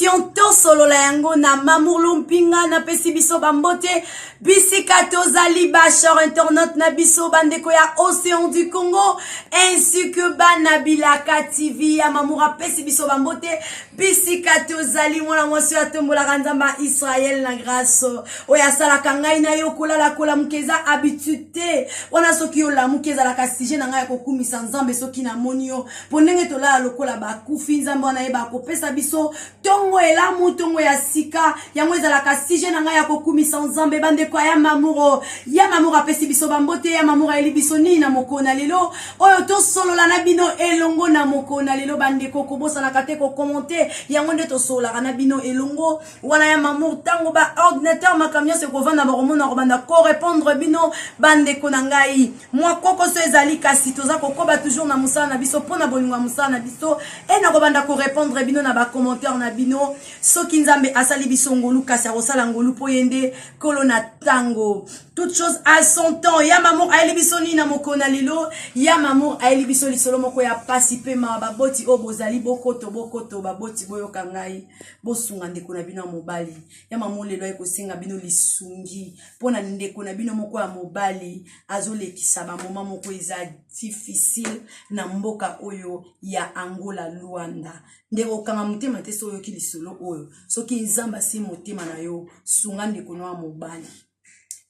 Émission Tosolola yango na Mamour Lumpinga napesi biso bambote bisika tozali ba chers internautes na biso bandeko ya Océan du Congo ainsi que bana Bilaka TV. Ya Mamour apesi biso bambote bisika tozali. Mwana mwasi oyo atombolaka Nzambe ya Israël na grâce oyo asalaka ngai na yo kolala kolamuka eza habitude te wana. Soki olamuki, ezalaka sujet na ngai ya kokumisa Nzambe. Soki namoni yo, mpo ndenge tolala lokola bakufi, Nzambe wana yeba kopesa biso ntongo elamu, ntongo ya sika, yango ezalaka sujet na ngai ya kokumisa Nzambe. Bandeko ya Mamuro, ya Mamuro apesi biso bambote. Ya Mamuro ayeli biso nini na mokolo na lelo oyo tosolola na bino elongo na mokolo na lelo? Bandeko, kobosanaka te kocommenter, yango nde tosololaka na bino elongo wana. Ya Mamour, ntango baordinateur makambo nyonso ekovanda, bakomona kobanda korépondre bino. Bandeko na ngai, mwa kokoso ezali, kasi toza kokoba toujours na mosala na biso mpo na bolingo ya mosala na biso e na kobanda korépondre bino na bacommentaire na bino. Soki Nzambe asali biso ngolu, kasi akosala ngolu mpo ye nde kolo na ntango. Toute chose à son temps. Ya Mamour ayeli biso nini na mokolo na lelo? Ya Mamour ayeli biso lisolo moko ya pasi mpe mawa. Baboti oyo bozali, bokoto bokoto, baboti boyoka ngai, bosunga ndeko na bino ya mobali. Ya Mamour lelo aye kosenga bino lisungi mpo na ndeko na bino moko ya mobali azolekisa bamoma moko eza difficile na mboka oyo ya Angola, Luanda. Ndeko, okanga motema te. So oyoki lisolo oyo, soki Nzambe asi motema na yo, sunga ndeko no ya mobali.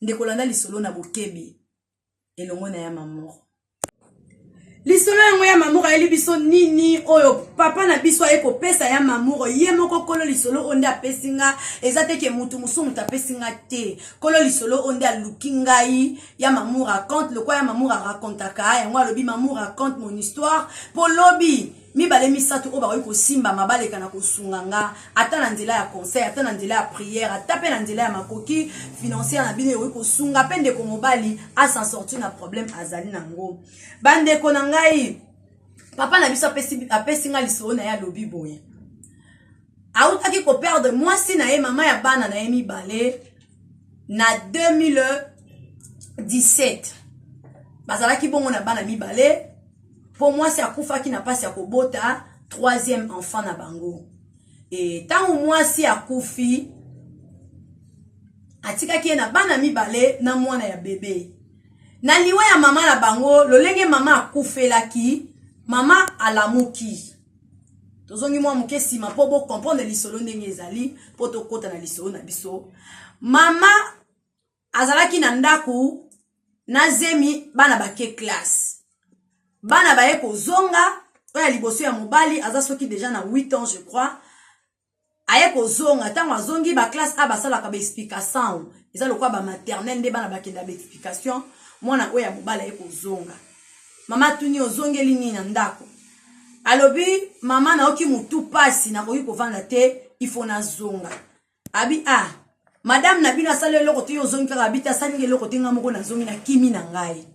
Ndeko, landa lisolo na bokebi elongo na ya Mamour. Lisolo yango, ya Mamour ayeli biso nini oyo papa na biso aye kopesa ya Mamour? Ye moko kolo lisolo oyo nde apesi nga. Eza te ke mutu mosusu moto apesi nga te. Kolo lisolo oyo nde aluki ngai. Ya Mamour raconte lokwa ya Mamour aracontaka yango. Alobi: "Mamour raconte mon histoire mpo lobi mibale misato oyo bakoki kosimbama baleka na kosunga nga, ata na nzela ya conseil, ata na nzela ya prière, ata mpe na nzela ya makoki financière na bino, ekoki kosunga mpe ndeko mobali as'en sortir na problème azali nango." Bandeko na ngai, papa na biso apesi nga lisolo na ye. Alobi boye: autaki koperdre mwasi na ye, mama ya bana na ye mibale, na 2017. Bazalaki bongo na bana mibale, mpo mwasi akufaki na mpasi ya kobota troisième enfant na bango. E ntango mwasi akufi, atikaki ye na bana mibale na mwana ya bebe. Na liwa ya mama na bango, lolenge mama akufelaki, mama alamuki. Tozongi mwa moke nsima mpo bocomprendre lisolo ndenge ezali, mpo tokɔta na lisolo na biso. Mama azalaki na ndako na zemi. Bana bake classe, bana baye kozonga. Oyo ya liboso ya mobali aza soki déjà na 8 ans, je crois. Aye kozonga. Ntango azongi, baclasse a basalaka baexplication, eza lokola bamaternelle nde bana bakenda baexplication. Mwana oyo ya mobali aye kozonga, mama atuni: "Ozongeli nini na ndako?" Alobi: "Mama, nayoki motu pasi, nakoki kovanda te, ifo nazonga." Abi: "Ah, madame na bino asali eloko te, yo ozongi kaka?" Abi: "Te, asalingi eloko te, ngai moko nazongi, nakimi na ngai."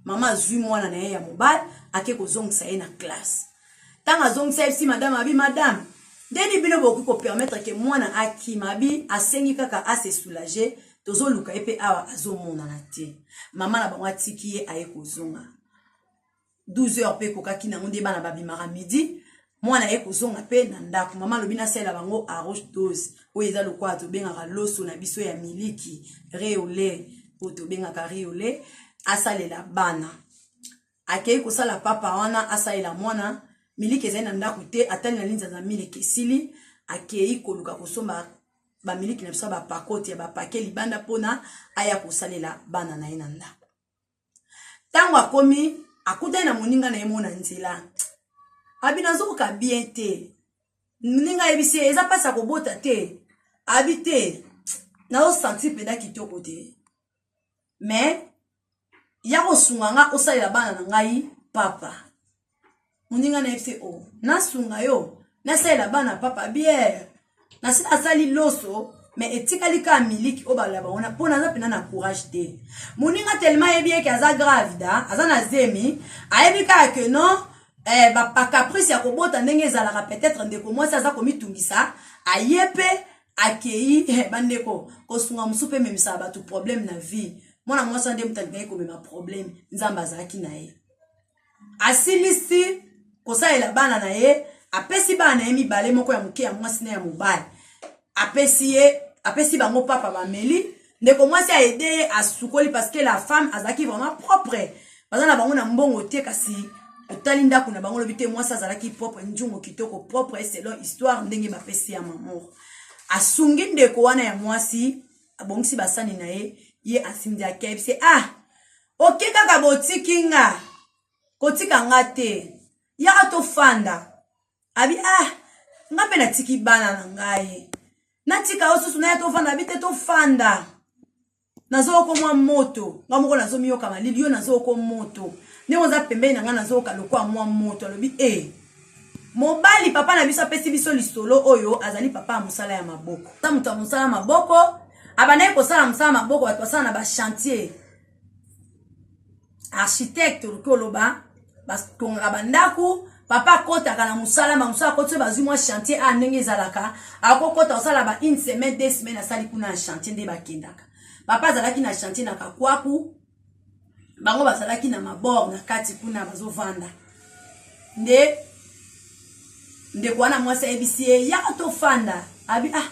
Mama azwi mwana na ye ya mobali, ake kozongisa ye na classe. Ntango azongisa ye, si madame abi: "Madame, ndeni bino bokoki kopermettre ke mwana akima?" Abi: "Asengi kaka ase soulager, tozoluka ye mpe awa azomonana te." Mama na bango atiki ye, aye kozonga 12 heures mpe ekokaki nango nde bana babimaka midi. Mwana ye kozonga mpe na ndako, mama alobi: "Nasalela bango arroz doce," oyo eza lokola tobengaka loso na biso ya miliki, riz au lait, oyo tobengaka riz au lait. Asalela bana. Akei kosala papa wana, asalela mwana. Miliki ezali na ndako te. Atali na linzanza, miliki esili. Akei koluka kosomba bamiliki na biso ya bapakoti ya bapake libanda mpona aya kosalela bana na ye na ndako. Ntango akomi, akutani na moninga na ye mo na nzela. Abi: "Nazokoka bien te." Moninga ayebisi ye: "Eza mpasi ya kobota te?" Abi: "Te, nazosentir mpenza kitoko te, mais ya kosunga nga osalela bana na ngai papa." Moninga nayebisi: "O nasunga yo nasalela bana papa biere, nasi nasali loso, mais etikali kaka miliki oyo balaba wana, mpo naza mpena na courage te." Moninga telema ayebi eke aza gravida, aza na zemi. Ayebi kaka ke non, bacaprice ya kobota ndenge ezalaka, peut-être ndeko mwasi aza komitungisa. Aye mpe akei. Bandeko, kosunga mosusu mpe ememisaka bato problème na vie. Mwana mwasi nde moto alingaki komema problème, Nzambe azalaki na ye. Asilisi kosalela bana na ye. Apesi bana na ye mibale, moko ya moke ya mwasi na ya mobali. Apesi ye, apesi bango papa bameli. Ndeko mwasi aide ye, asukoli, parce que la femme azalaki vraiment propre. Baza na bango na mbongo te, kasi otali ndako na bango, olobi te mwasi azalaki propre, nzungu kitoko, propre, selon histoire ndenge bapesi ya Mamour. Asungi ndeko wana ya mwasi, abongisi basani na ye, ye asimdi akebisi: "Ah, oke kaka, botiki nga." "Kotika nga te, yaka tofanda." Abi: "Ah, nga mpe natiki bana na ngai, natika yo susu naya tofanda?" Abi: "Te, tofanda, nazoyoka mwa moto, nga moko nazomiyoka malili, yo nazoyoka moto ndenge oza pembeni na ngai, nazoyoka lokwa mwa moto." Alobi e mobali, papa na biso apesi biso lisolo oyo, azali papa ya mosala ya maboko, aza moto ya mosala ya maboko. Abandaki kosala mosala ya maboko, bato basala na bachantier, architecte oluki oloba, batongaka bandako. Papa akɔtaka na mosala ma mosala, akoti oyo bazwi mwa chantier a ndenge ezalaka, akokɔta kosala ba une semaine, 2 semaines, asali kuna na chantier. Nde bakendaka, papa azalaki na chantier na Kakwaku, bango bazalaki na mabor na kati kuna bazovanda. Nde ndeko wana mwasi ayebisi ye: "Yaka tofanda." Abi: "Ah,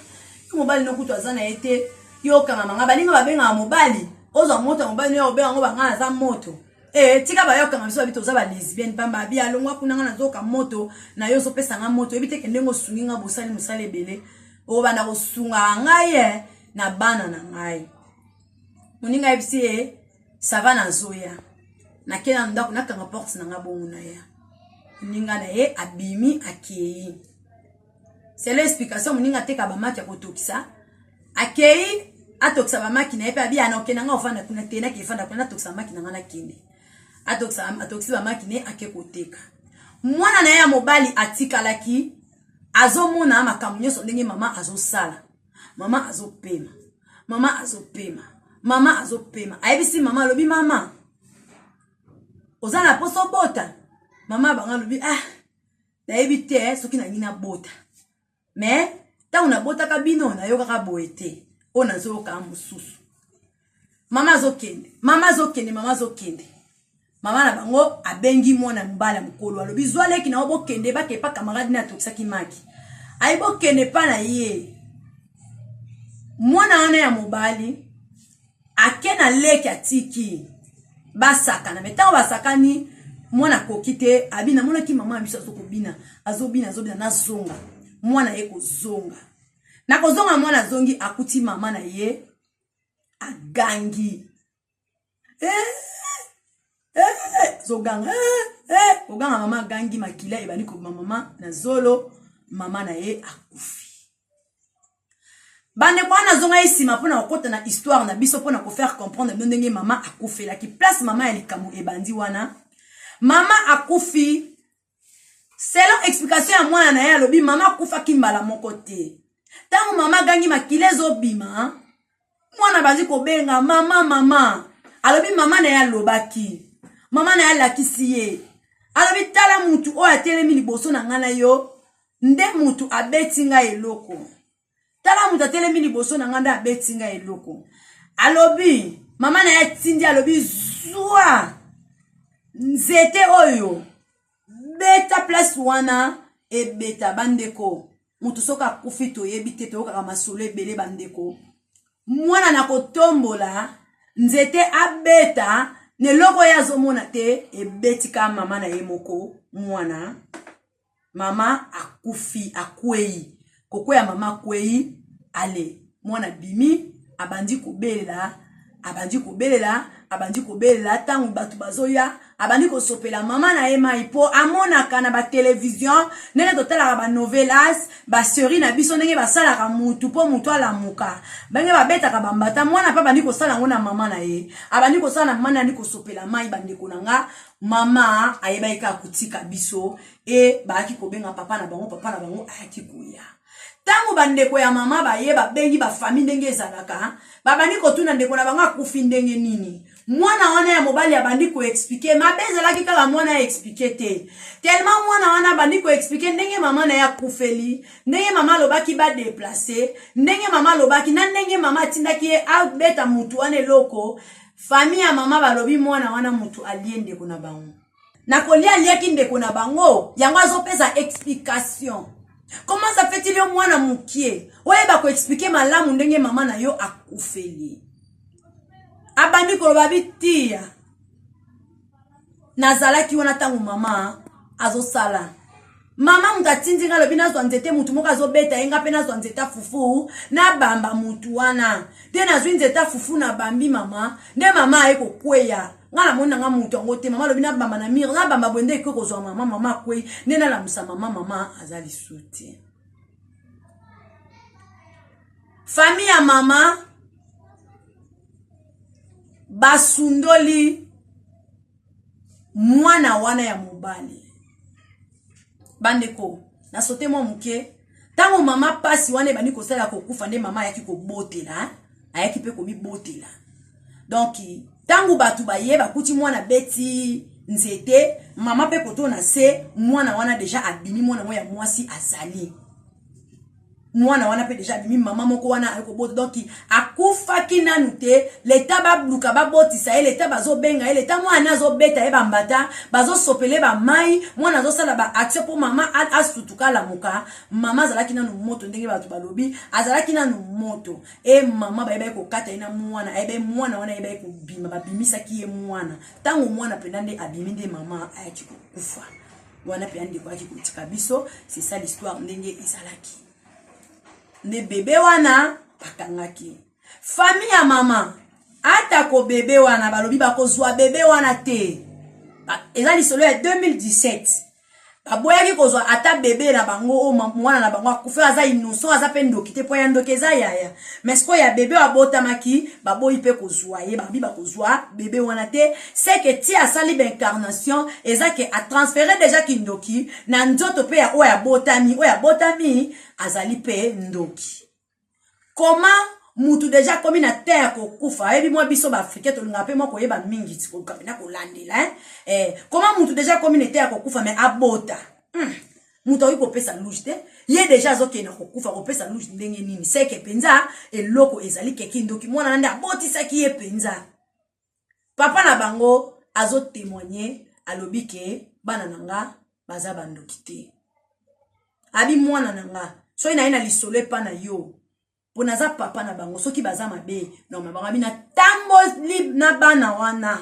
yo mobali nokutu aza na ye te, yo okangama nga." Baninga babengaka mobali, ozwa moto ya mobali no, obenga yango banga naza moto e, tika bayokanga biso, babi toza balesbienne pamba. Abi: "Alongwa kuna, nga nazoyoka moto na yo, ozopesa nga moto. Oyebi teke ndenge osungi nga, bosali mosala ebele, okobanda kosungaka ngai ye na bana na ngai." Moninga ayebisi ye: "Ça va, nazoya, nake na ndako, nakanga porte na nga bongo na ya." Moninga na ye abimi, akei. Selon explication, moninga ateka bamaki ya kotokisa, akei atokisa bamaki na ye mpe. Abi: "Ana okende nga ofanda kuna te, nake efanda kuna, natokisa bamaki na nga, nakende." Atokisi bamaki na ye, ake koteka. Mwana na ye ya mobali atikalaki azomona makambo nyonso ndenge mama azosala. Mama azopema, mama azopema, mama azopema. Ayebisi mama, alobi: "Mama, oza na mposa obota?" Mama bango alobi: "Ah, nayebi te soki nangi nabota, mais ntango nabotaka bino nayokaka boye te, oyo nazoyoka mosusu." Mama azokende, mama azokende, mama azokende. Mama na bango abengi mwana mobali ya mokolo, alobi: "Zwa leki na yo, bokende." Bake pa camarade ne atokisaki maki, ayi bokende pa na ye. Mwana wana ya mobali ake na leki, atiki basakana. Mais ntango basakani, mwana akoki te. Abi: "Namonaki mama ya biso azokobina, azobina, azobina, nazonga." Mwana ye kozonga, na kozonga, mwana azongi, akuti mama na ye agangi, eh, eh, azoganga, eh, eh, koganga. Mama agangi, makila ebandi kobima mama na zolo, mama na ye akufi. Bandeko wana, azonga ye nsima mpona kokɔta na histoire na biso, mpona kofaire comprendre bino ndenge mama akufelaki. Place mama ya likambo ebandi wana, mama akufi. Selon explication ya mwana na ye, alobi mama akufaki mbala moko te. Ntango mama agangi, makila ezobima, mwana bandi kobenga mama, mama. Alobi mama na ye alobaki, mama na ye alakisi ye, alobi: "Tala mutu oyo atelemi liboso na ngai na yo, nde mutu abeti ngai eloko. Tala mutu atelemi liboso na ngai, nde abeti ngai eloko." Alobi mama na ye atindi, alobi: "Zwa nzete oyo, beta place wana." Ebeta. Bandeko, moto soki akufi, toyebi te, toyokaka masolo ebele. Bandeko, mwana na kotombola nzete abeta na eloko oyo azomona te, ebetika mama na ye moko. Mwana mama akufi, akwei, kokweya, mama akwei. Ale, mwana bimi, abandi kobelela, abandi kobelela, abandi kobelela. Ntango bato bazoya, abandi kosopela mama na ye mai, mpo amonaka na batelevizio ndenge totalaka banovelas, basérie na biso, ndenge basalaka mutu mpo mutu alamuka, ndenge babetaka bambata. Mwana mpe abandi kosala yango na mama na ye, abandi kosala na mama na ye, abandi kosopela mai. Bandeko na nga, mama ayebaki kaka kotika biso e bayaki kobenga papa na bango. Papa na bango ayaki koya. Ntango bandeko ya mama baye, babengi bafamille ndenge ezalaka, babandi kotuna ndeko na bango akufi ndenge nini. Mwana wana ya mobali abandi koexpliquer. Mabe ezalaki kaka mwana ya expliquer te, tellement mwana wana abandi koexpliquer ndenge mama na ye akufeli, ndenge mama alobaki badéplacer, ndenge mama alobaki na ndenge mama atindaki ye abeta mutu wana eloko. Famille ya mama balobi mwana wana mutu alie ndeko na bango. Na kolia aliaki ndeko na bango, yango azopesa explication. Comment ça fait-il yo mwana mukie oyeba ko expliquer malamu ndenge mama na yo akufeli? Abandi koloba bitia. Nazalaki wana ntango mama azosala. Mama moto atindi nga alobi nazwa nzete, motu moko azobeta ye, nga mpe nazwa nzete ya fufu nabamba motu wana. Te nazwi nzete ya fufu nabambi mama, nde mama aye kokweya. Nga namoni na nga motu yango te. Mama alobi nabamba na mire, nabamba boye nde ekoki kozwa mama. Mama akwei, nde nalamusa mama, mama aza lisusu te. Famille ya mama basundoli mwana wana ya mobali. Bandeko, nasote mwa moke. Ntango mama pasi wana ebandi kosala kokufa, nde mama ayaki kobotela, ayaki mpe komibotela. Donc ntango bato baye bakuti mwana beti nzete, mama mpe koto na se, mwana wana deja abimi, mwana ngo ya mwasi azali mwana wana mpe deja abimi, mama moko wana aye kobota. Donc akufaki nanu te, leta babluka babotisa ye, leta bazobenga ye, leta mwana azobeta ye bambata, bazosopele bamai, mwana azosala baaction mpo mama asutuka alamuka. Mama azalaki nanu moto, ndenge bato balobi azalaki nanu moto. E mama bayebaki kokata ye na mwana, ayebaki mwana wana ayebaki kobima, babimisaki ye mwana. Ntango mwana mpenza nde abimi, nde mama ayaki kokufa. Wana mpenza ndeko ayaki kotika biso. C'est ça l'histoire ndenge ezalaki. Nde bebe wana bakangaki famille ya mama, atako bebe wana balobi bakozwa bebe wana te. Eza lisolo ya 2017. Baboyaki kozwa ata bebe na bango oyo mwana na bango akufi, aza innocent, aza mpe ndoki te, mpo ya ndoki eza yaya. Mais sikoyo ya bebe oyo abotamaki, baboyi mpe kozwa ye, babi bakozwa bebe wana te. C'est que ti asali baincarnation, eza ke atransfere deja kindoki na nzoto mpe ya oyo abotami. Oyo abotami azali mpe ndoki. Koma mutu deja akomi na te ya kokufa, ayebi mwa biso baafricain tolingaka mpe mwa koyeba mingi, koluka mpena kolandela, hein? Koma mutu deja akomi na te ya kokufa, mais abota, mutu akoki kopesa louche te. Ye deja azokende kokufa, kopesa louche ndenge nini? Seke mpenza eloko ezali keki ndoki, mwana na nde abotisaki ye mpenza. Papa na bango azotémoigne, alobi ke bana na nga baza bandoki te. Abi mwana na nga soki naye na lisolo epa na yo, mpo naza papa na bango, soki baza mabe normal bango. Abi natamboli na bana wana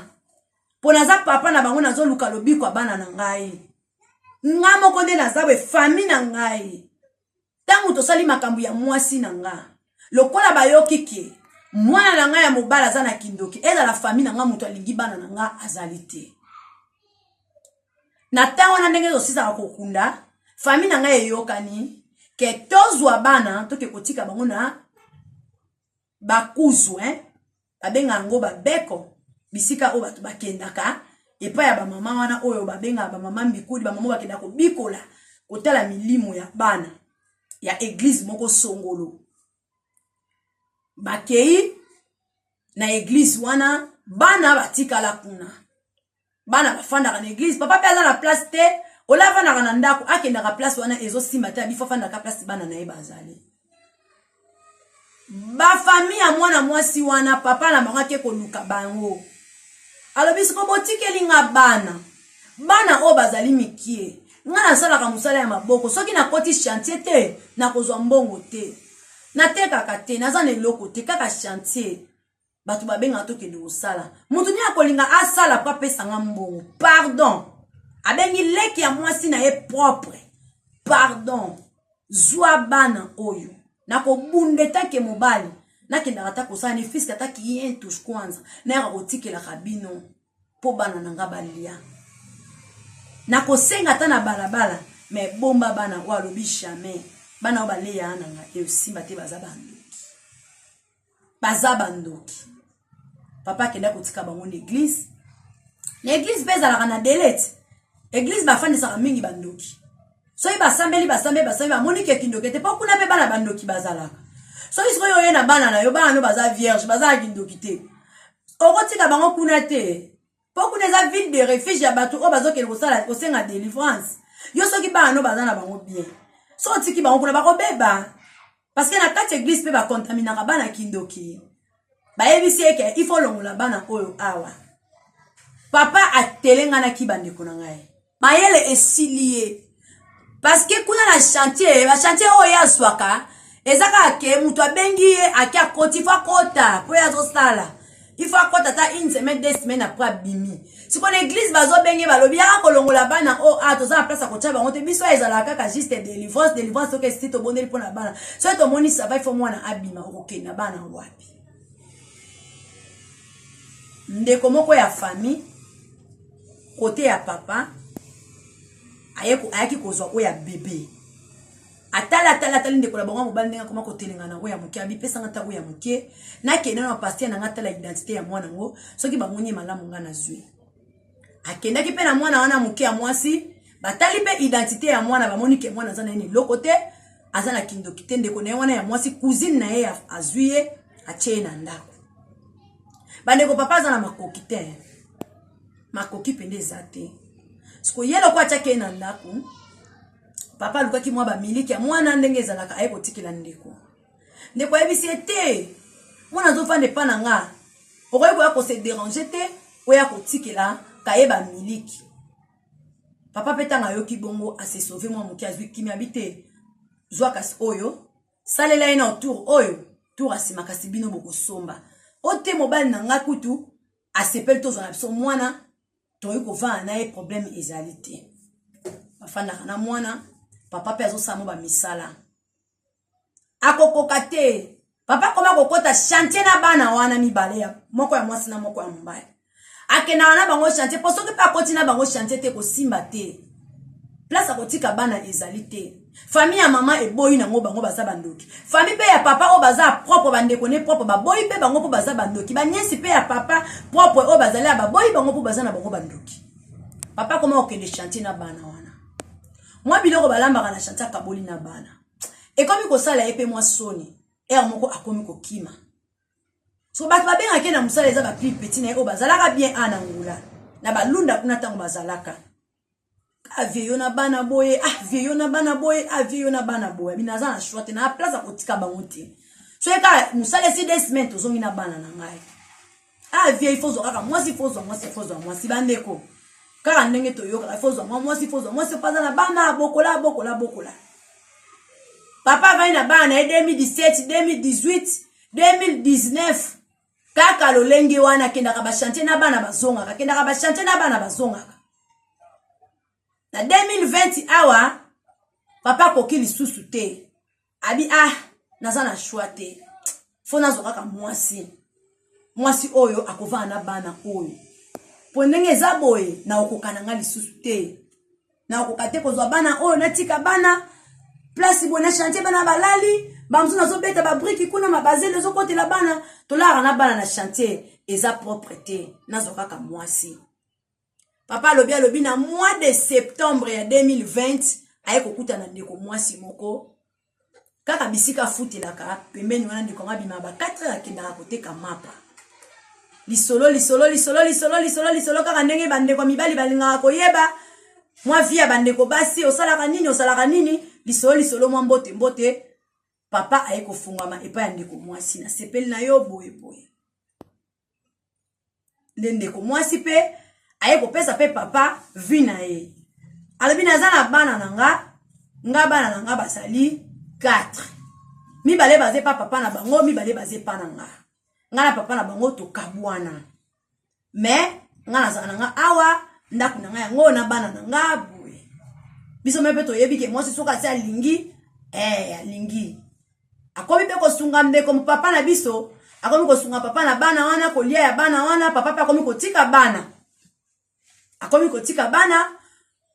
mpo naza papa na bango, nazoluka lobiko ya bana na ngai. Nga moko nde naza boye, famille na ngai, ntango tosali makambo ya mwasi na nga, lokola bayoki ke mwana na ngai ya mobali aza na kindoki, ezala famille na nga moto alingi bana na nga azali te. Na ntango wana ndenge tosisaka kokunda, famille na ngai eyokani ke tozwa bana, toke kotika bango na bakuzu, hein? Babenga yango babeko, bisika oyo bato bakendaka epai ya bamama wana oyo babengaka bamama mbikudi, bamama bakendaka kobikola, kotala milimo ya bana ya eglize moko songolo. Bakei na eglize wana, bana batikala kuna, bana bafandaka na eglize. Papa mpe aza na place te, ola afandaka na ndako, akendaka place wana ezosimba te, abifo afandaka place bana na ye bazali. Bafami ya mwana mwasi wana, papa na bango ake koluka bango, alobi siko botikeli nga bana, bana oyo bazali mikie, nga nasalaka mosala ya maboko, soki nakoti chantier te nakozwa mbongo te, natekaka te, naza na eloko te, kaka chantier. Bato babengaka tokende kosala, moto nini akolinga asala po apesanga mbongo? Pardon, abengi leki ya mwasi na ye propre, pardon, zwa bana oyo, nakobunda etake mobali, nakendaka ata kosala ne fiske ata kientus kwanza, nayaka kotikelaka bino mpo bana na nga balia, nakosenga ata na balabala, me bomba bana oyo. Alobi jamais, bana oyo baleya na nga eosimba te, baza bandoki, baza bandoki. Papa akenda kotika bango na eglise. Na eglise mpe ezalaka na delete, eglise bafandisaka mingi bandoki. Soki basambeli, basambeli, basambeli, bamoni ke kindoki te, mpo kuna mpe bana bandoki bazalaka. Soki sikoyo oye na bana na yo, bana no baza vierge, baza na kindoki te, okotika bango kuna te, mpo kuna eza ville de refuge ya bato oyo bazokende kosala kosenga délivrance. Yo soki bana no baza na bango bien, so otiki bango kuna, bakobeba, parce que na kati eglise mpe bakontaminaka bana kindoki. Bayebisi eke il faut longola bana oyo awa. Papa atelenganaki bandeko na ngai, mayele esili ye, parce que kuna na chantier, bachantier oyo ye azwaka eza kaka ke moto abengi ye ake akoti, fo akota mpo ye azosala, il faut akota ata une semaine, 2 semaines, après abimi. Sikoyo na église bazobenge, balobi yaka kolongola bana oyo, a toza na place ya kotia bango te. Biso ezalaka kaka juste délivrance, délivrance soki esi tobondeli mpo na bana, soki tomoni ça va, il faut mwana abima. Okokende na bana wapi? Ndeko moko ya famille côté ya papa ayaki kozwa oyo ya bebe, atala atala atali ndeko na bango mobali ndenge akoma kotelenga na oyo ya moke, abipesanga ta oyo ya moke, nakende na pasteur na nga, tala identité ya mwana yango, soki bamoni ye malamu, nga nazwi. Akendaki mpe na mwana wana moke ya mwasi, batali mpe identité ya mwana, bamoni ke mwana aza na ye na eloko te, aza na kindoki te. Ndeko na ye wana ya mwasi, cousine na ye, azwi ye, atie ye na ndako. Bandeko, papa aza na makoki te, makoki mpenza eza te. Siko ye loko atiaki ye na ndako, papa alukaki mwa bamiliki ya mwana ndenge ezalaka, aye kotikela ndeko. Ndeko ayebisi ye te, mwana azofanda epa na nga, okoki koya kose déranger te, oya kotikela kaye bamiliki. Papa mpe ntango ayoki bongo, ase sauve mwa moke, azwi kimia, abi te, zwa kasi oyo, salela ye na tour oyo, tour asima kasi bino bokosomba. O te, mobali na nga kutu asepeli, tozwa na biso mwana, tokoki kovanda na ye, problème ezali te. Bafandaka na mwana, papa mpe azosala mo bamisala, akokoka te. Papa koma kokɔta chantier na bana wana mibale, ya moko ya mwasi na moko ya mobali, akendaka na bango chantier, mpo soki mpe akoti na bango chantier te, kosimba te, place akotika bana ezali te. Famille ya mama eboyi nango, bango baza bandoki. Famille mpe ya papa oyo baza propre, bandeko ne propre, baboyi mpe bango mpo baza bandoki. Banièces mpe ya papa propre oyo bazali ya baboyi bango mpo baza na bango bandoki. Papa koma kokende chantier na bana wana, mwa biloko balambaka na chantier, akaboli na bana. Ekomi kosala ye mpe mwa soni, ere moko akomi kokima. So bato babengaki na mosala eza baplus petit na ye oyo bazalaka bien a na ngula na balunda kuna. Ntango bazalaka, ah vieux, yo na bana boye, ah vieux, yo na bana boye, ah vieux, yo na bana boye, abi naza na choix te, na place ya kotika bango te. Soki kaka mosala esi 2 semaines, tozongi na bana na ngai. Ah vieux, il faut zwa kaka mwasi, il faut zwa mwasi, il faut zwa mwasi. Bandeko, kaka ndenge toyokaka, il faut zwa mwa mwasi, il faut zwa mwasi, opaza na bana, abokola, abokola, abokola. Papa avandi na bana na ye 2017, 2018, 2019, kaka lolenge wana, akendaka bachantier na bana, bazongaka, akendaka bachantier na bana, bazongaka. Na 2020 awa, papa akoki lisusu te, abi ah, naza na choix te, fo nazwa kaka mwasi, mwasi oyo akovanda na bana oyo, mpo ndenge eza boye, nakokoka na nga lisusu te, nakokoka te kozwa bana oyo, natika bana place boye na chantier, bana balali, bamosusu nazobeta babriques kuna, mabazeli ezokotela bana, tolalaka na bana na chantier, eza propre te, nazwa kaka mwasi. Papa alobi, alobi na mois de septembre ya 2020, aye kokutana ndeko mwasi moko kaka bisika afutelaka pembeni wana. Ndeko yango abimaka ba 4 heures, akendaka koteka mapa. Lisolo, lisolo, lisolo, lisolo, lisolo, lisolo, kaka ndenge bandeko mibali balingaka koyeba mwa vie ya bandeko basi, osalaka nini, osalaka nini, lisolo, lisolo, mwa mbote mbote. Papa aye kofungwama epai ya ndeko mwasi, nasepeli na yo boye boye. Nde ndeko mwasi mpe aye kopesa mpe papa vie na ye, alobi naza na bana na nga, nga bana na nga bazali 4, mibale baza epa papa na bango, mibale baza epa na nga, nga na papa na bango tokabwana, mais nga nazala na nga awa, ndako na nga yango na bana na nga boye. Biso me mpe toyebi ke mwasi soki asi alingi, alingi, akomi mpe kosunga ndeko papa na biso, akomi kosunga papa na bana wana, kolia ya bana wana. Papa mpe akomi kotika bana, akomi kotika bana,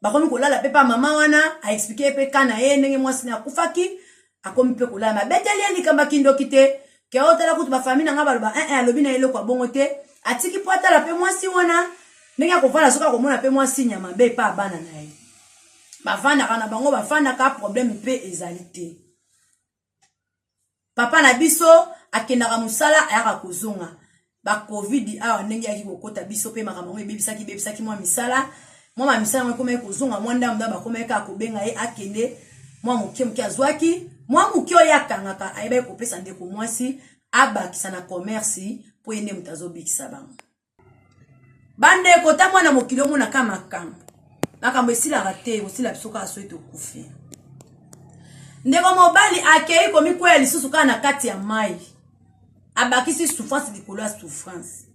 bakomi kolala mpe pa mama wana. Aexpliquer ye mpe ka na ye ndenge mwasi na akufaki, akomi mpe kolala. Mabeteli ye likambo akindoki te, ke otala kutu bafamille na nga baloba eh, alobi na ye eloko ya bongo te, atiki mpo atala mpe mwasi wana ndenge akovanda, soki akomona mpe mwasi nyama mabe epa ya bana na ye. Bavandaka na bango, bavandaka, problème mpe ezali te. Papa na biso akendaka mosala, ayaka kozonga. Bacovid awa ndenge yaki kokota biso mpe makambo yango ebebisaki, ebebisaki mwa misala, mwa bamisala yango ekomaki kozonga mwa ndambo ndambo, bakomaki kaka kobenga ye akende mwa moke moke. Azwaki mwa moke oyo akangaka, ayebaki kopesa ndeko mwasi abakisa na commerce, mpo ye nde moto azobikisa bango. Bandeko, ta mwana mokili omonaka makambo, makambo esilaka te, ekosila biso kaka soki tokufi. Ndeko mobali akei komikweya lisusu kaka na kati ya mai, abakisi souffrance likolo ya souffrance.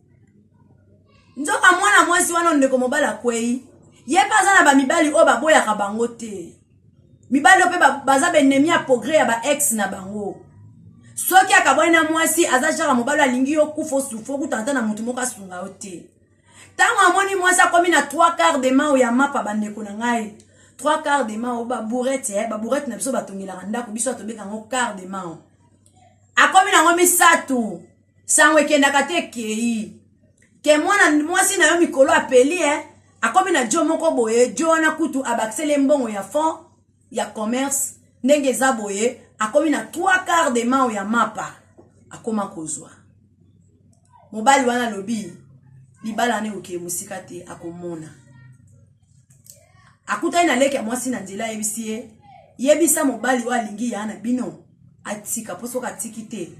Nzoka mwana mwasi wana ndeko mobali akwei, ye mpe aza na bamibali oyo baboyaka bango te. Mibali oyo mpe baza baennemi ya progrès ya ba ex na bango. Soki akabwani na mwasi, aza genre mobali alingi yo kufa osufa, okutana ata na motu moko asunga yo te. Ntango amoni mwasi akomi na 3 quart de mao ya mapa, bandeko na ngai, 3 quart de mao babourrette, babourrette na biso batongelaka ndako, biso atobeka yango quart de mao. Akomi nango misato, sango ekendaka te, ekei ke mwana mwasi na yo mikolo apeli, akomi na jo moko boye, jo wana kutu abakiseli mbongo ya fond ya commerce. Ndenge eza boye, akomi na 3 quart de mao ya mapa, akoma kozwa. Mobali wana alobi libala wana ekokee mosika te. Akomona akutani na leki ya mwasi na nzela, ayebisi ye: yebisa mobali oyo alingi ya na bino atika, mpo soki atiki te,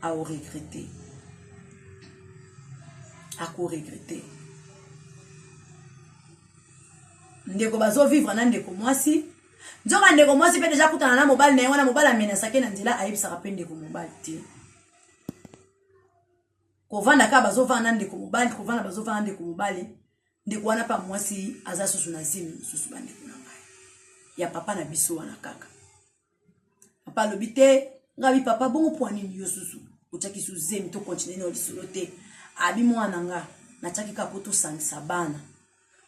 aoregretter, akoregretter. Ndeko bazovivre na ndeko mwasi. Nzoka ndeko mwasi mpe deja akutana na mobali na ye wana, mobali amenasake na nzela, ayebisaka mpe ndeko mobali te. Kovanda kaka bazovanda na ndeko mobali, kovanda bazovanda na ndeko mobali. Ndeko wana mpa mwasi aza susu na zemi mosusu, bandeko na ngai, ya papa na biso wana kaka. Papa alobi te, ngabi papa bongo mpo nini yo susu otiaki su zemi? Tocontinuer na lisolo te. Abi mwana nga natiaki kaka mpo tosangisa bana,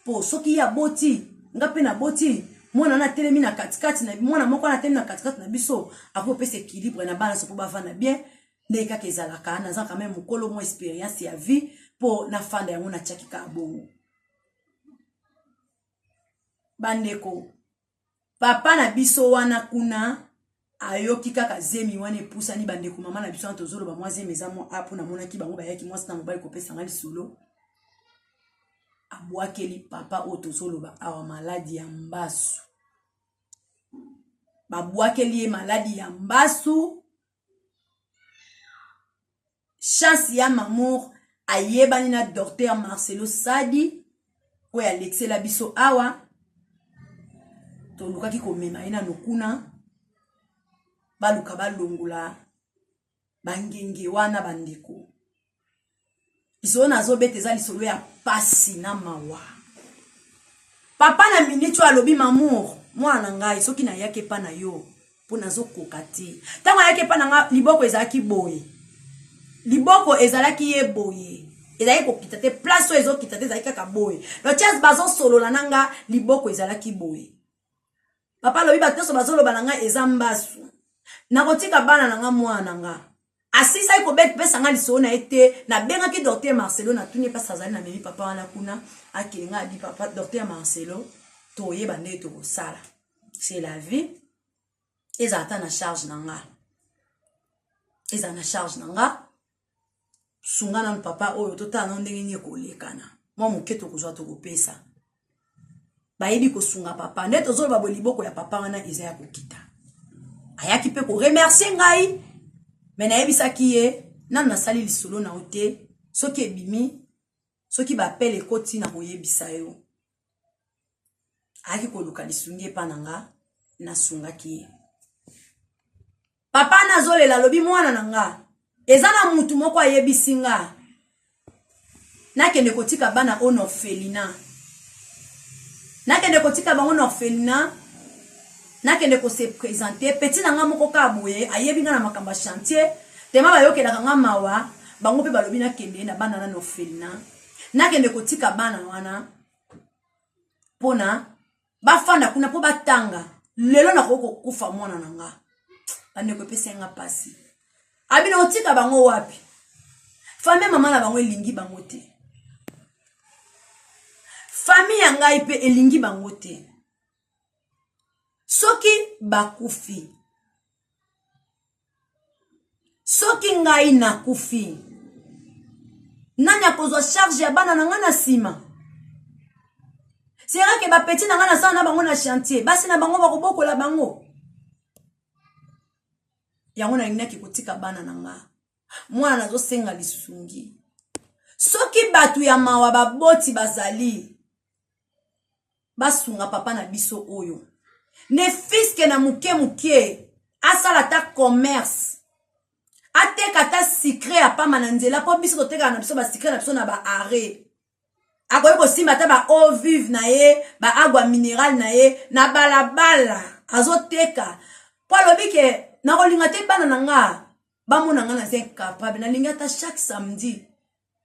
mpo soki ye aboti, nga mpe naboti, mwana wana atelemi na katikati na mwana moko wana atelemi na katikati na biso, akoki kopesa équilibre na bana so mpo bavanda bien. Ndenge kaka ezalaka, naza quand même mokolo, mwa expérience ya vie mpo nafanda yango, natiaki kaka bongo. Bandeko, papa na biso wana kuna ayoki kaka zemi wana epusani. Bandeko, mama na biso wana tozoloba, mwa zemi eza mwa apo. Namonaki bango bayaki, mwasi na mobali, kopesanga lisolo. Abwakeli papa oyo tozoloba awa maladi ya mbasu. Babwakeli ye maladi ya mbasu. Chance ya Mamour, ayebani na docteur Marcelo Sadi oyo alekisela biso awa. Tolukaki komema ye nano kuna, baluka balongola bangenge wana. Bandeko, lisolo nazobeta eza lisolo ya pasi na mawa. Papa na miniti oyo alobi: Mamour, mwana na ngai, soki nayaki epa na yo mpo nazokoka te. Ntango ayaki epa na nga, liboko ezalaki boye, liboko ezalaki ye boye, ezalaki kokita te. Place oyo ezokita te, ezalaki kaka boye. Donc tias bazosolola na nga, liboko ezalaki boye. Papa alobi bato nyonso bazoloba na ngai eza mbasu, nakotika bana na nga. Mwana na nga asilisaki kobeta nga lisolo na ye te, nabengaki docteur Marcelo, natuni mpasi azali. Namemi papa wana kuna, akende. Nga abi: papa docteur Marcelo, toyeba ndenge tokosala, c'est la vie. Ezala ata na charge na nga, ezala na charge na nga. Sunga nanu papa oyo, totala nano ndenge nini ekolekana. Mwa moke tokozwa, tokopesa. Bayebi kosunga papa. Nde tozoloba boye, liboko ya papa wana eza ya kokita. Ayaki mpe koremercier ngai, me nayebisaki ye nanu nasali lisolo na yo te. Soki ebimi, soki bapele ekoti, na koyebisa yo. Ayaki koluka lisungi epa na nga, nasungaki ye. Papa nazolela, alobi: mwana na nga, eza na mutu moko ayebisi nga nakende kotika bana oyo na orphelinat, nakende kotika bango na orphelinat, nakende kose présenter. Petit na nga moko kaka boye ayebi nga na makambo ya chantier tema, bayokelaka nga mawa. Bango mpe balobi nakende na bana na orphelinat, nakende kotika bana wana mpona bafanda kuna mpo batanga. Lelo nakoki kokufa, mwana na nga. Bandeko, epesi nga mpasi. Abina otika bango wapi? Famille mama na bango elingi bango te, famille ya ngai mpe elingi bango te. Soki bakufi, soki ngai nakufi, nani akozwa charge ya bana na ngai na nsima? Serake bapetits na ngai nasala na bango na chantier, basi na bango bakobokola bango. Yango nalingaki kotika bana na nga. Mwana, nazosenga lisungi. Soki bato ya mawa baboti bazali, basunga papa na biso oyo ne fiske na moke moke, asala ata commerce, ateka ata sucre ya pamba na nzela, mpo biso totekaka na biso basucre na biso na ba arret. Akoki kosimba ata ba eau vive na ye, ba agua mineral na ye na balabala azoteka, mpo alobi ke nakolinga te bana na nga bamona nga naza incapable. Nalingi ata chaque samedi,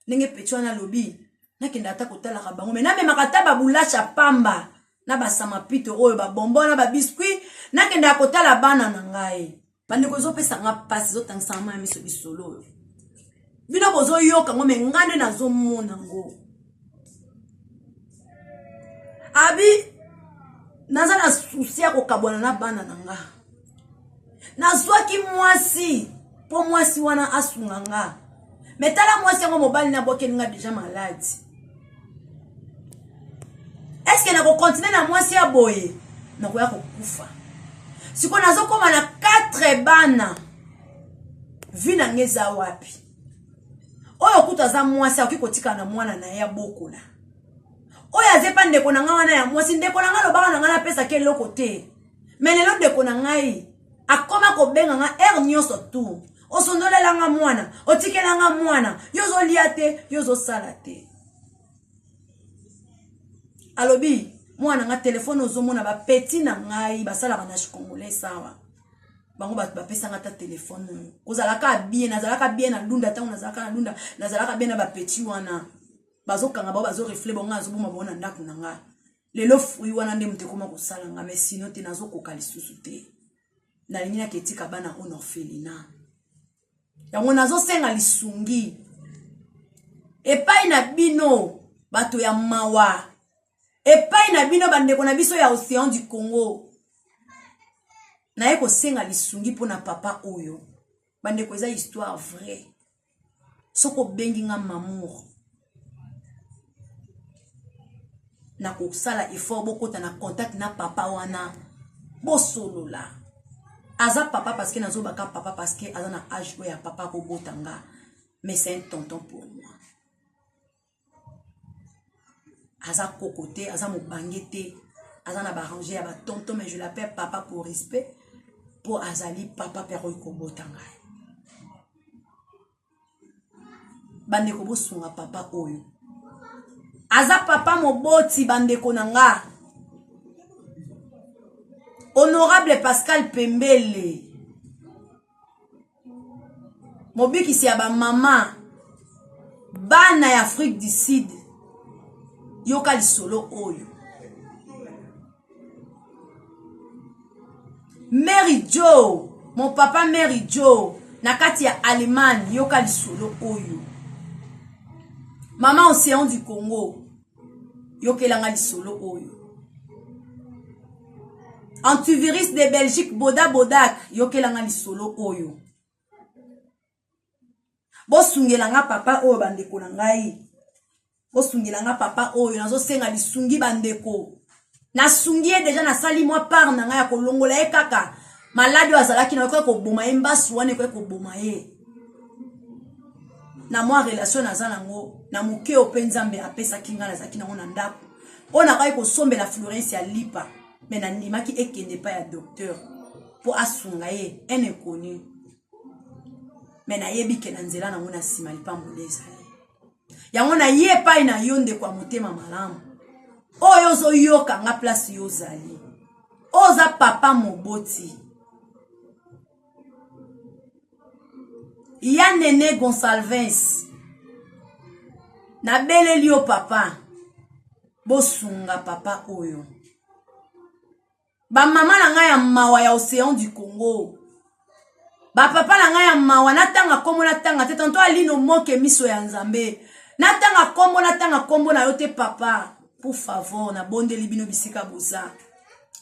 ndenge peti wana alobi, nakende ata kotalaka bango, me namemaka ata babulasha pamba na basamapito oyo, babombo na babiscuit, nakendaka kotala bana na ngai. Bandeko, ezopesa nga mpasi, ezotangisaka mai ya miso lisolo oyo bino bozoyoka ngo, me nga nde nazomona ngo. Abi naza na susi ya kokabwana na bana na nga. Nazwaki mwasi mpo mwasi wana asunga nga, me tala mwasi yango, mobali nabwakeli nga deja maladi. Eske nakokontinue na mwasi ya boye? Nakoya kokufa. Sikoyo nazokóma na 4 bana, vi na nga eza wapi? Oyo kutu aza mwasi, akoki kotikala na mwana na ye abokola. Oyo aza epa ndeko na ngai wana ya mwasi, ndeko na ngai alobaka na ngai napesaki eloko te, me lelo ndeko na ngai akoma kobenga nga heure nyonso tu: osondolelanga mwana, otikelanga mwana, yo ozolia te, yo ozosala te. Alobi mwana nga telefone ozomona, bapeti na ngai basalaka na congolais sawa, bango bato bapesanga ata telefone oyo. Kozalaka bien, nazalaka bien na Lunda. Ntango nazalaka na Lunda, nazalaka bien na bapeti wana. Bazokanga bango, bazorefle bango, azoboma bango na ndako na nga. Lelo fruit wana nde moto ekoma kosala nga, mais sino te, nazokoka lisusu te. Nalingi naketika bana oyo na orphelinat. Yango nazosenga lisungi epai na bino bato ya mawa, epai na bino bandeko na biso ya Océan du Congo. Naye kosenga lisungi mpona papa oyo. Bandeko, eza histoire vraie. Soki obengi nga Mamour, nakosala effort bokota na contact na papa wana, bosolola. Aza papa parce que nazobaka papa, parce que aza na age oyo ya papa akobota nga, mais c'est un tonton pour moi. Aza koko te, aza mobange te, aza na barange ya batonton, mais je l'appelle papa pour respect, mpo azali papa mpe akoki kobota ngai. Bandeko, bosunga papa oyo, aza papa moboti. Bandeko na nga, honorable Pascal Pembele, mobikisi ya bamama bana ya Afrique du Sud, yoka lisolo oyo. Mary Joe, mon papa Mary Joe na kati ya Allemagne, yoka lisolo oyo. Mama Océan du Congo, yokelanga lisolo oyo. Antivirus de Belgique, Boda Bodak, yokelanga lisolo oyo. Bosungelanga papa oyo, bandeko na ngai, bosungelanga papa oyo. Nazosenga lisungi, bandeko. Nasungi ye deja, nasali mwa part na ngai ya kolongola ye kaka maladi oyo azalaki na, ekoki koboma ye, mbasu wana ekoki koboma ye. Na mwa relation naza nango na moke oyo mpe Nzambe apesaki ngai, nazalaki nango na ndako oyo nakaki kosombela Florence ya lipa, me nandimaki ekende epai ya docteur mpo asunga ye, un inconnu. Me nayebi ke na nzela nango na nsima lipamboli ezali. Yango na ye epai na yo, ndeko ya motema malamu oyo ozoyoka nga, place yo ozali, oyo oza papa moboti ya Nene Gonsalves, nabeleli yo papa, bosunga papa oyo. Bamama na ngai ya mawa ya Océan du Congo, bapapa na ngai ya mawa, natanga nkombo, natanga te. Tonto Alino Moke, miso ya Nzambe, natanga nkombo, natanga nkombo na yo te. Papa, pour favor, nabondeli bino, bisika boza,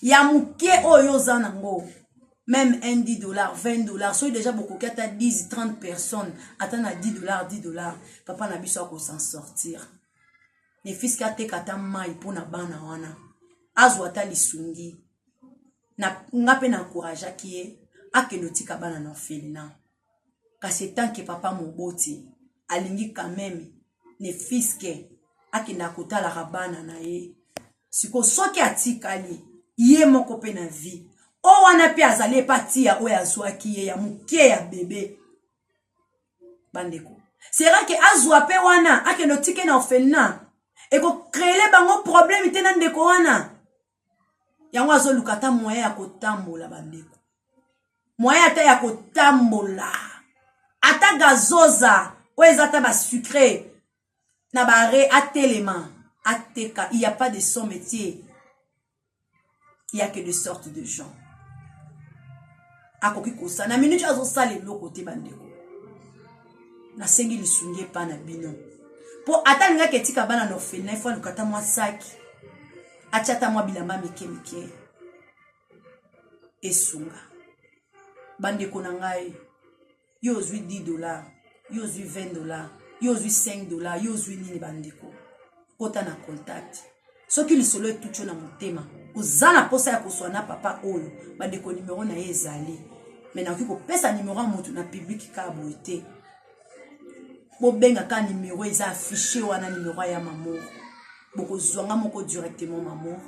ya moke oyo oza nango, même 1 10 dollars, 20 dollars, soki déjà bokoki ata 10, 30 personnes, ata na 10 dollars, 10 dollars, papa na biso akosan sortir. Ne fiske ateka ata mai mpo na bana wana, azwa ata lisungi. Na nga mpe na encourageaki ye akende otika bana na orphelinat, kasi etanke papa moboti alingi quand même. Ne fiske akendaka kotalaka bana na ye. Sikoyo soki atikali ye moko mpe na vie o wana mpe azali epa tia oyo azwaki ye ya moke ya bebe. Bandeko, sera ke azwa mpe wana akende otike na orphelinat, ekocreele bango problème te na ndeko wana. Yango azoluka ata moyen ya kotambola, bandeko, moyen ata ya kotambola, ata gazoza oyo eza ata basucre na bare, atelema ateka. Il y a pas de son métier, il y a que de sortes de gens. Akoki kosala na minute, azosala eloko te. Bandeko, nasengi lisungi epa na bino, mpo ata alingaki etika bana na orphelinat, ifo aluka ata mwa saki, atia ata mwa bilamba mike mike, esunga. Bandeko na ngai, yo ozwi 10 $, yo ozwi 20 $, yo ozwi 5 $, yo ozwi nini? Bandeko, kota na contact. Soki lisolo etuti yo na motema, oza na mposa ya koswa na papa oyo, bandeko, nimero na ye ezali, me nakoki kopesa nimero ya motu na public kaka boye te. Bobenga kaka nimero eza affiché wana, nimero ya Mamour, bokozwanga moko directement Mamour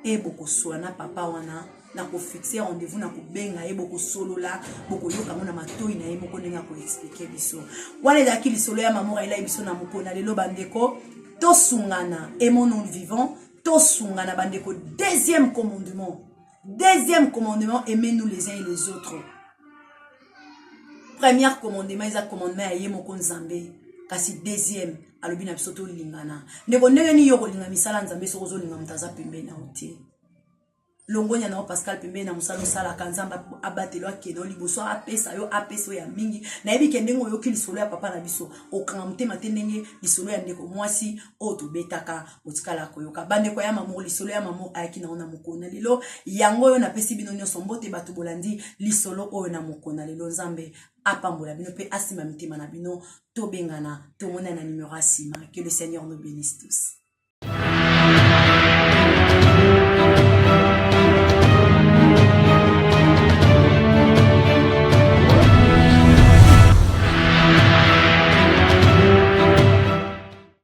e bokoswa na papa wana na kofixe rendez-vous na kobenga ye, bokosolola, bokoyoka yango na matoi na ye moko ndenge akoexpliquer biso. Wana ezalaki lisolo ya Mamour ayelaki biso na mokolo na lelo. Bandeko, tosungana, aimons-nous vivant, tosungana bandeko. Deuxième commandement, deuxième commandement, aimez-nous les uns et les autres. Premier commandement eza commandement ya ye moko Nzambe, kasi deuxième alobi na biso tolingana. Ndeko, ndenge nini yo kolinga misala Nzambe soki ozolinga moto aza pembeni na yo te? Longonya na yo, Pascal, pembeni na mosala osalaka. Nzambe abatelo, akende yo liboso, apesa yo, apesa oyo ya mingi. Nayebi ke ndenge oyoki lisolo ya papa na biso, okanga motema te ndenge lisolo ya ndeko mwasi oyo tobetaka otikala koyoka. Bandeko ya Mamour, lisolo ya Mamour ayaki nango na mokolo na lelo yango oyo. Napesi bino nyonso mbote, bato bolandi lisolo oyo na mokolo na lelo. Nzambe apambola bino mpe asimba mitema na bino. Tobengana, tomona na numero ya nsima. Que le Seigneur nous bénisse tous.